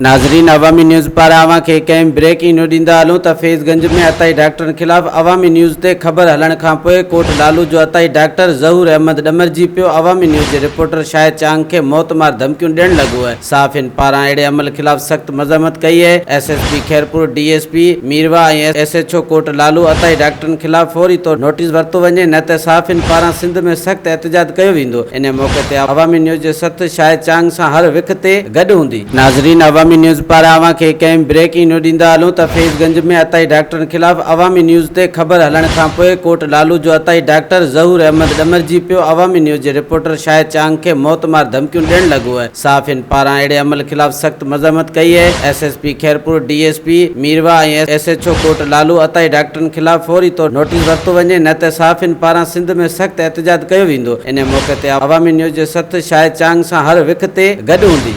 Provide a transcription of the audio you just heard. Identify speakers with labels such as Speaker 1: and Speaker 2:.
Speaker 1: ناظرين عوامي نيوز پاران اوهان کي هڪ اهم بريڪنگ نيوز ڏيندا هلون ته فيض گنج ۾ عطائي ڊاڪٽرن خلاف عوامي نيوز تي خبر هلڻ کانپوء ڪوٽ لالو جو عطائي ڊاڪٽر ظهور احمد ڏمرجي پيو عوامي نيوز جي رپورٽر شاهد چانگ کي موت مار ڌمڪيون ڏيڻ لڳو صحافين پاران اهڙي عمل خلاف سخت مذمت ڪئي آهي S S P Khairpur, D S P Mirwah ۽ S H O Kot Lalo عطائي ڊاڪٽرن خلاف فوري طور نوٽيس ورتو وڃي نه ته صحافين پاران سنڌ ۾ سخت احتجاج ڪيو ويندو ان موقعي تي عوامي نيوز جي سٿ شاهد چانگ سان هر وک تي گڏ هوندي. ناظرين عوامي نيوز پاران اوهان کي هڪ اهم بريڪنگ نيوز ڏيندا هلون ته فيض گنج ۾ عطائي ڊاڪٽرن خلاف عوامي نيوز تي خبر هلڻ کانپوء ڪوٽ لالو جو عطائي ڊاڪٽر ظهور احمد ڏمرجي پيو عوامي نيوز جي رپورٽر شاهد چانگ کي موت مار ڌمڪيون ڏيڻ لڳو صحافين پاران اهڙي عمل خلاف سخت مذمت ڪئي آهي، S S P Khairpur, D S P Mirwah ۽ S H O Kot Lalo عطائي ڊاڪٽرن خلاف فوري طور نوٽيس ورتو وڃي نه ته صحافين پاران سنڌ ۾ سخت احتجاج ڪيو ويندو، ان موقعي تي عوامي نيوز جي سٿ شاهد چانگ سان هر وک تي گڏ هوندي.